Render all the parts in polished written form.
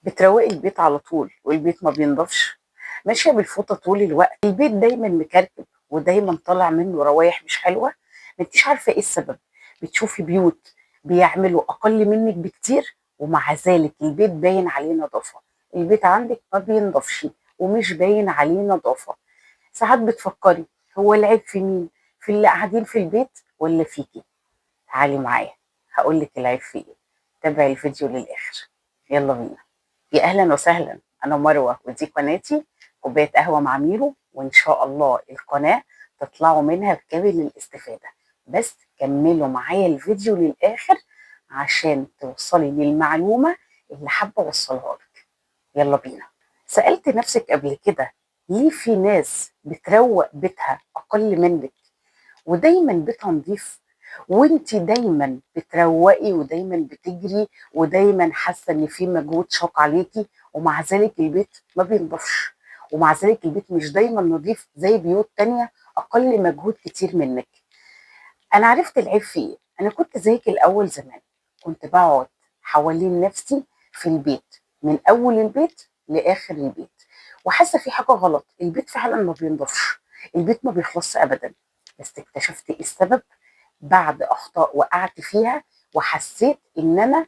بتروقي البيت على طول والبيت ما بينضفش، ماشية بالفوطة طول الوقت، البيت دايما مكركب ودايما طالع منه روايح مش حلوة، ما انتيش عارفة ايه السبب. بتشوفي بيوت بيعملوا اقل منك بكتير ومع ذلك البيت باين عليه نظافة، البيت عندك ما بينضفش ومش باين عليه نظافة. ساعات بتفكري هو العيب في مين؟ في اللي قاعدين في البيت ولا فيكي؟ تعالي معايا هقولك العيب في ايه. تابعي الفيديو للآخر، يلا بينا. يا اهلا وسهلا، انا مروه ودي قناتي كوباية قهوة مع ميرو، وان شاء الله القناة تطلعوا منها بكامل الاستفادة. بس كملوا معايا الفيديو للاخر عشان توصلي للمعلومة اللي حابة اوصلها لك. يلا بينا. سالت نفسك قبل كده ليه في ناس بتروق بيتها اقل منك ودايما بيتها نظيف، وانت دايما بتروقي ودايما بتجري ودايما حاسه ان في مجهود شاق عليكي، ومع ذلك البيت ما بينضفش، ومع ذلك البيت مش دايما نظيف زي بيوت تانية اقل مجهود كتير منك؟ انا عرفت العيب في ايه. انا كنت زيك الاول زمان، كنت بقعد حوالين نفسي في البيت من اول البيت لاخر البيت وحاسه في حاجة غلط، البيت فعلا ما بينضفش، البيت ما بيخلصش ابدا. بس اكتشفت ايه السبب بعد اخطاء وقعت فيها، وحسيت ان انا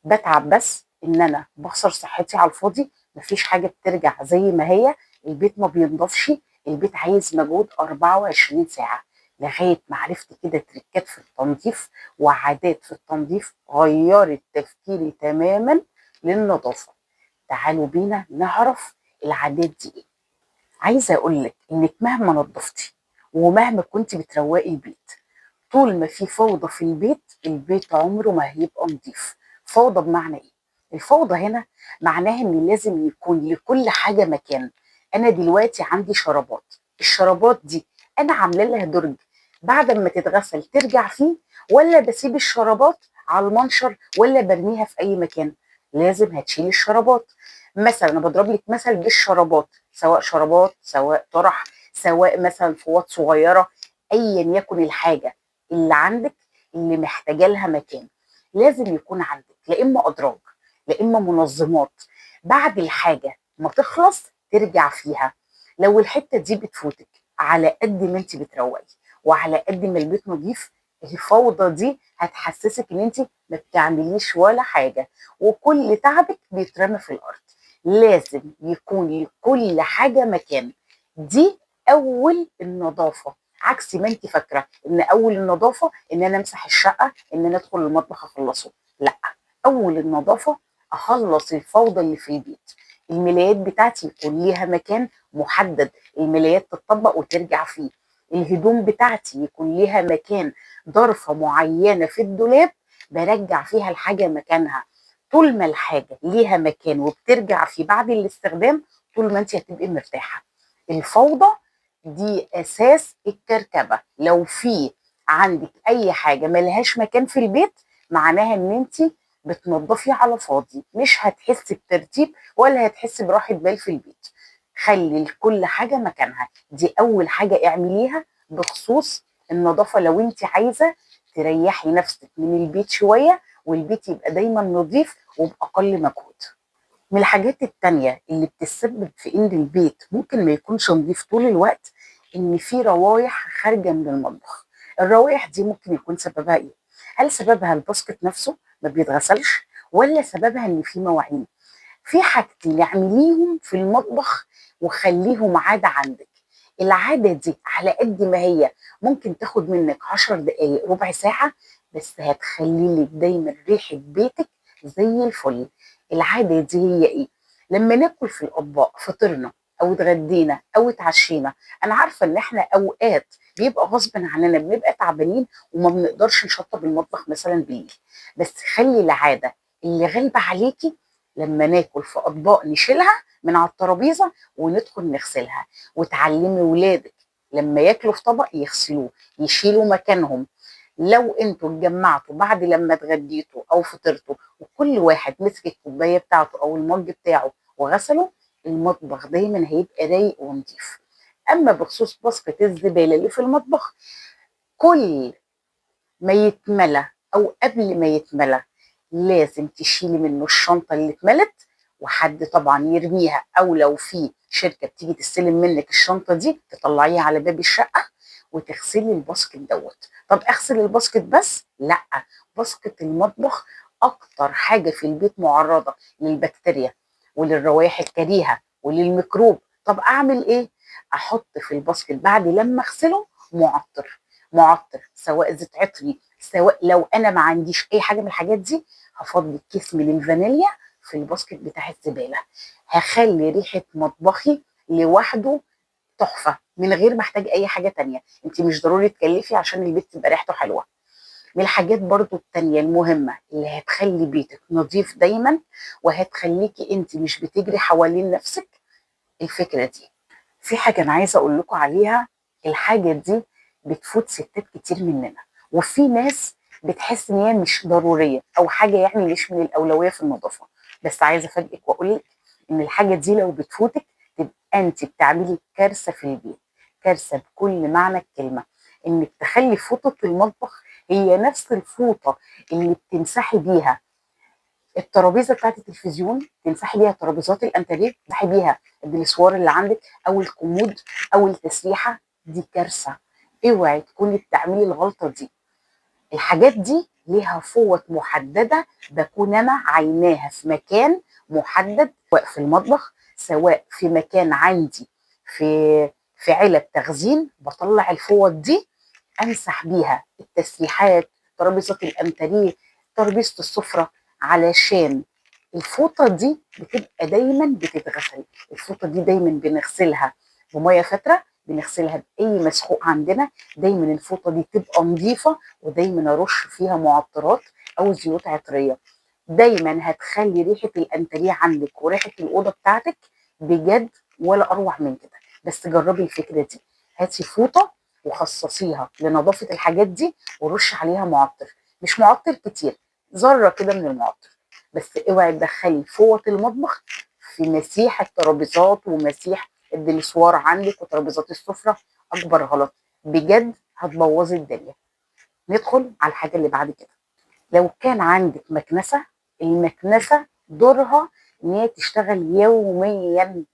بتعب، بس ان انا بخسر صحتي على الفاضي، مفيش حاجة بترجع زي ما هي، البيت ما بينضفش، البيت عايز مجهود 24 ساعة. لغاية ما عرفت كده تريكات في التنظيف وعادات في التنظيف غيرت تفكيري تماما للنظافه. تعالوا بينا نعرف العادات دي ايه. عايزه اقولك انك مهما نظفتي ومهما كنت بتروقي البيت، طول ما في فوضى في البيت، البيت عمره ما هيبقى نظيف. فوضى بمعنى ايه؟ الفوضى هنا معناها ان لازم يكون لكل حاجة مكان. انا دلوقتي عندي شرابات، الشرابات دي انا عامله لها درج، بعد ما تتغسل ترجع فيه، ولا بسيب الشرابات على المنشر، ولا برميها في اي مكان؟ لازم هتشيل الشرابات. مثلا انا بضرب لك مثل بالشرابات، سواء شرابات سواء طرح سواء مثلا فوط صغيرة، ايا يكن الحاجة اللي عندك اللي محتاجه لها مكان، لازم يكون عندك لا اما ادراج لا اما منظمات، بعد الحاجة ما تخلص ترجع فيها. لو الحتة دي بتفوتك، على قد ما انت بتروقي وعلى قد ما البيت نظيف، الفوضى دي هتحسسك ان انت ما بتعمليش ولا حاجة وكل تعبك بيترمى في الارض. لازم يكون لكل حاجة مكان. دي اول النظافة، عكس ما انت فاكره ان اول النظافة ان انا امسح الشقة، ان انا ادخل المطبخ اخلصه. لا، اول النظافة اخلص الفوضى اللي في البيت. الملايات بتاعتي يكون ليها مكان محدد، الملايات تتطبق وترجع فيه. الهدوم بتاعتي يكون ليها مكان، ظرفة معينة في الدولاب برجع فيها الحاجة مكانها. طول ما الحاجة ليها مكان وبترجع فيه بعد الاستخدام، طول ما انت هتبقي مرتاحة. الفوضى دي اساس الكركبه. لو في عندك اي حاجة ملهاش مكان في البيت، معناها ان انت بتنظفي على فاضي، مش هتحسي بترتيب ولا هتحسي براحة بال في البيت. خلي لكل حاجة مكانها، دي اول حاجة اعمليها بخصوص النظافة لو انت عايزه تريحي نفسك من البيت شوية والبيت يبقى دايما نظيف وباقل مجهود. من الحاجات التانية اللي بتسبب في ان البيت ممكن ما يكونش نظيف طول الوقت، ان في روايح خارجه من المطبخ. الروايح دي ممكن يكون سببها ايه؟ هل سببها ال basket نفسه ما بيتغسلش، ولا سببها ان في مواعين؟ في حاجتين اعمليهم في المطبخ وخليهم عادة عندك. العادة دي على قد ما هي ممكن تاخد منك 10 دقايق ربع ساعة، بس هتخلي لك دايما ريحه بيتك زي الفل. العادة دي هي ايه؟ لما ناكل في الاطباق، فطرنا او اتغدينا او اتعشينا، انا عارفه ان احنا اوقات بيبقى غصب عننا بنبقى تعبانين وما بنقدرش نشطب المطبخ مثلا بالليل، بس خلي العادة اللي غالبه عليكي لما ناكل في اطباق نشيلها من على الترابيزة وندخل نغسلها. وتعلمي ولادك لما ياكلوا في طبق يغسلوه، يشيلوا مكانهم. لو انتوا اتجمعتوا بعد لما اتغديتوا او فطرتوا وكل واحد مسك الكوباية بتاعته او المج بتاعه وغسله، المطبخ دايما هيبقى رايق ونظيف. اما بخصوص باسكت الزبالة اللي في المطبخ، كل ما يتملى او قبل ما يتملى لازم تشيلي منه الشنطة اللي اتملت وحد طبعا يرميها، او لو في شركة بتيجي تستلم منك الشنطة دي تطلعيها على باب الشقة وتغسلي ال basket دوت. طب اغسل ال basket بس؟ لا، basket المطبخ اكتر حاجة في البيت معرضه للبكتيريا وللروائح الكريهة وللميكروب. طب اعمل ايه؟ احط في ال basket بعد لما اغسله معطر، معطر سواء زيت عطري، سواء لو انا ما عنديش اي حاجة من الحاجات دي هفضي كيس من الفانيليا في ال basket بتاع الزبالة. هخلي ريحه مطبخي لوحده تحفة من غير ما احتاج اي حاجة تانية. انت مش ضروري تكلفي عشان البيت تبقى ريحته حلوة. من الحاجات برضو التانية المهمة اللي هتخلي بيتك نظيف دايما وهتخليكي انت مش بتجري حوالين نفسك الفكرة دي. في حاجة انا عايزه اقول لكم عليها، الحاجة دي بتفوت ستات كتير مننا، وفي ناس بتحس ان هي مش ضرورية او حاجة يعني مش من الاولوية في النظافة، بس عايزه افاجئك واقول لك ان الحاجة دي لو بتفوتك تبقى انت بتعملي كارثة في البيت، كارثة بكل معنى الكلمة. انك تخلي فوطه المطبخ هي نفس الفوطه اللي بتمسحي بيها الترابيزة بتاعت التلفزيون، تمسحي بيها ترابيزات الانتريه، تمسحي بيها الدلسوار اللي عندك او الكومود او التسريحه، دي كارثة. اوعي تكوني بتعملي الغلطة دي. الحاجات دي ليها فوط محددة بكون انا عيناها في مكان محدد، سواء في المطبخ سواء في مكان عندي في علب تخزين، بطلع الفوط دي امسح بيها التسريحات، ترابيزات الانتريه، ترابيزة السفرة، علشان الفوطه دي بتبقى دايما بتتغسل. الفوطه دي دايما بنغسلها بميه فاتره، بنغسلها باي مسحوق عندنا، دايما الفوطه دي تبقى نظيفة، ودايما ارش فيها معطرات او زيوت عطريه. دايما هتخلي ريحه الانتريه عندك وريحه الاوضة بتاعتك بجد ولا اروع من كده. بس جربي الفكرة دي، هاتي فوطه وخصصيها لنظافه الحاجات دي ورش عليها معطر، مش معطر كتير، ذره كده من المعطر، بس اوعي تدخلي فوط المطبخ في مسيح الترابيزات ومسيح الدلسوار عندك وترابيزات السفرة، اكبر غلط بجد، هتبوظي الدنيا. ندخل على الحاجة اللي بعد كده. لو كان عندك مكنسة، المكنسة دورها ان هي تشتغل يوميا،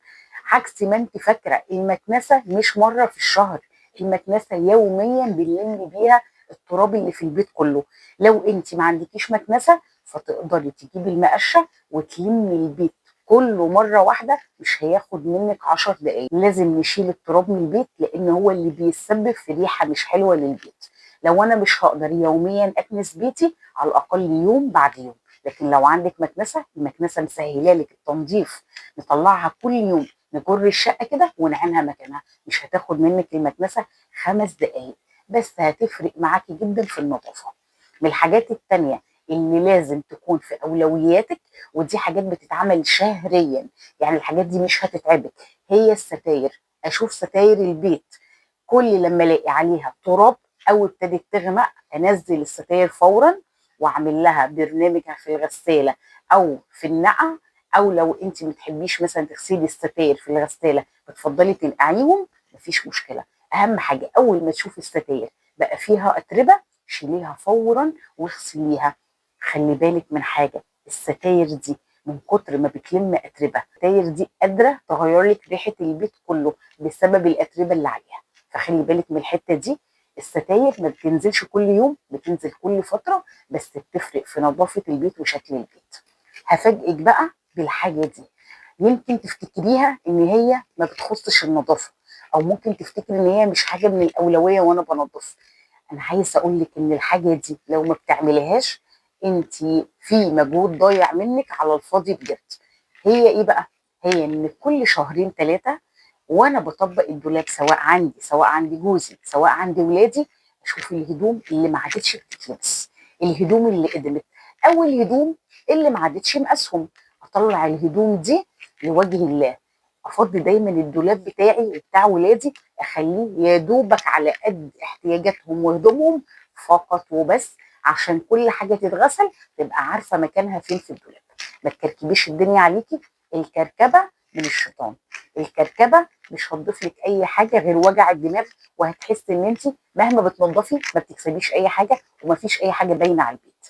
عكس ما انت فاكره. المكنسة مش مرة في الشهر، المكنسة يوميا بنلم بيها التراب اللي في البيت كله. لو انت ما عندكيش مكنسة فتقدري تجيبي المقشه وتلمي البيت كله مرة واحدة، مش هياخد منك 10 دقايق. لازم نشيل التراب من البيت لان هو اللي بيسبب في ريحه مش حلوة للبيت. لو انا مش هقدر يوميا اكنس بيتي، على الاقل يوم بعد يوم. لكن لو عندك مكنسة، المكنسة مسهلة لك التنظيف، نطلعها كل يوم، نجر الشقة كده ونعينها مكانها، مش هتاخد منك المكنسة 5 دقايق، بس هتفرق معاكي جدا في النظافة. من الحاجات التانية اللي لازم تكون في اولوياتك، ودي حاجات بتتعمل شهريا، يعني الحاجات دي مش هتتعبك، هي الستاير. اشوف ستاير البيت كل لما الاقي عليها تراب او ابتدت تغمق انزل الستاير فورا واعمل لها برنامجها في الغسالة او في النقع، او لو انت ما بتحبيش مثلا تغسلي الستاير في الغسالة بتفضلي تنقعيهم، مفيش مشكلة. اهم حاجة اول ما تشوفي الستاير بقى فيها اتربه شيليها فورا واغسليها. خلي بالك من حاجة، الستاير دي من كتر ما بتلم اتربه، الستاير دي قادرة تغير لك ريحه البيت كله بسبب الاتربه اللي عليها، فخلي بالك من الحتة دي. الستاير ما بتنزلش كل يوم، بتنزل كل فترة، بس بتفرق في نظافة البيت وشكل البيت. هفاجئك بقى بالحاجة دي، يمكن تفتكريها ان هي ما بتخصش النظافة، او ممكن تفتكري ان هي مش حاجة من الاولوية وانا بنظف. انا عايزه اقول لك ان الحاجة دي لو ما بتعمليهاش انت في مجهود ضايع منك على الفاضي بجد. هي ايه بقى؟ هي ان كل شهرين 3 وانا بطبق الدولاب، سواء عندي سواء عندي جوزي سواء عندي ولادي، اشوف الهدوم اللي ما عادتش بتتلبس، الهدوم اللي قدمت، او الهدوم اللي ما عادتش مقاسهم، اطلع الهدوم دي لوجه الله. افضي دايما الدولاب بتاعي وبتاع ولادي، اخليه يا دوبك على قد احتياجاتهم وهدومهم فقط وبس، عشان كل حاجة تتغسل تبقى عارفه مكانها فين في الدولاب. ما تكركبيش الدنيا عليكي، الكركبه من الشيطان، الكركبه مش هتضيف لك اي حاجة غير وجع الدماغ، وهتحسي ان انت مهما بتنضفي ما بتكسبيش اي حاجة ومفيش اي حاجة باينة على البيت.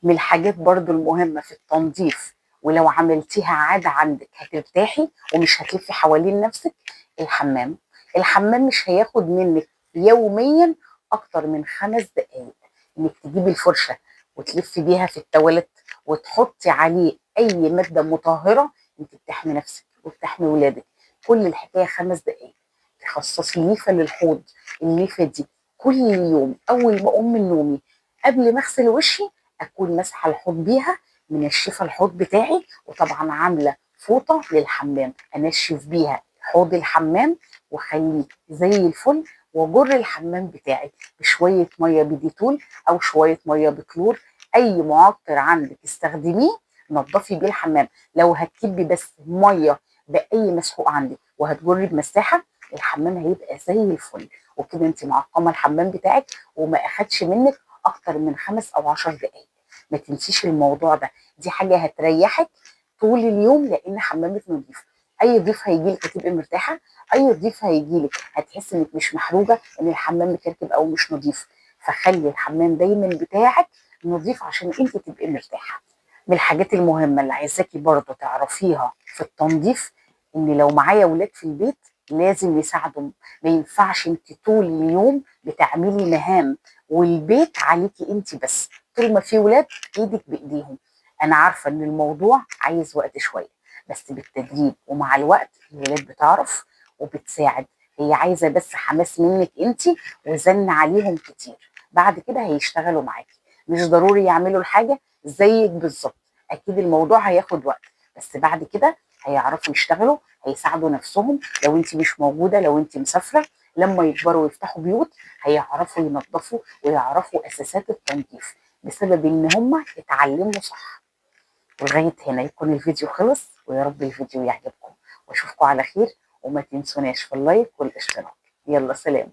من الحاجات برضو المهمة في التنظيف ولو عملتيها عادة عندك هترتاحي ومش هتلفي حوالين نفسك. الحمام، الحمام مش هياخد منك يوميا اكتر من 5 دقايق، انك تجيبي الفرشة وتلفي بيها في التواليت وتحطي عليه اي مادة مطهرة. انت بتحمي نفسك وبتحمي ولادك. كل الحكاية 5 دقايق. تخصصي ليفه للحوض، الليفه دي كل يوم اول ما اقوم من نومي قبل ما اغسل وشي اكون ماسحه الحوض بيها، منشفة الحوض بتاعي، وطبعا عامله فوطه للحمام انشف بيها حوض الحمام واخليه زي الفل، واجر الحمام بتاعي بشوية مية بديتول او شوية مية بكلور، اي معطر عندك استخدميه نظفي بيه الحمام. لو هتكبي بس مية باي مسحوق عندك وهتجري بمساحة، الحمام هيبقى زي الفل. وكده انت معقمه الحمام بتاعك وما اخدش منك اكتر من 5 او 10 دقايق. ما تنسيش الموضوع ده، دي حاجة هتريحك طول اليوم لان حمامك نظيف. اي ضيف هيجيلك هتبقي مرتاحة، اي ضيف هيجيلك هتحسي انك مش محروجه ان الحمام مكركب او مش نظيف. فخلي الحمام دايما بتاعك نظيف عشان انت تبقي مرتاحة. من الحاجات المهمة اللي عايزاكي برضو تعرفيها في التنظيف، ان لو معايا ولاد في البيت لازم يساعدوا. ما ينفعش انت طول اليوم بتعملي مهام والبيت عليكي انت بس، طول ما في ولاد ايدك بايديهم. انا عارفه ان الموضوع عايز وقت شوية، بس بالتدريب ومع الوقت الولاد بتعرف وبتساعد. هي عايزه بس حماس منك انت وزن عليهم كتير، بعد كده هيشتغلوا معاكي. مش ضروري يعملوا الحاجة زيك بالظبط، اكيد الموضوع هياخد وقت، بس بعد كده هيعرفوا يشتغلوا، هيساعدوا نفسهم. لو انت مش موجودة، لو انت مسافرة، لما يكبروا ويفتحوا بيوت هيعرفوا ينظفوا ويعرفوا اساسات التنظيف بسبب ان هم اتعلموا صح. ولغاية هنا يكون الفيديو خلص، ويا رب الفيديو يعجبكم، واشوفكم على خير، وما تنسوناش في اللايك والاشتراك. يلا سلام.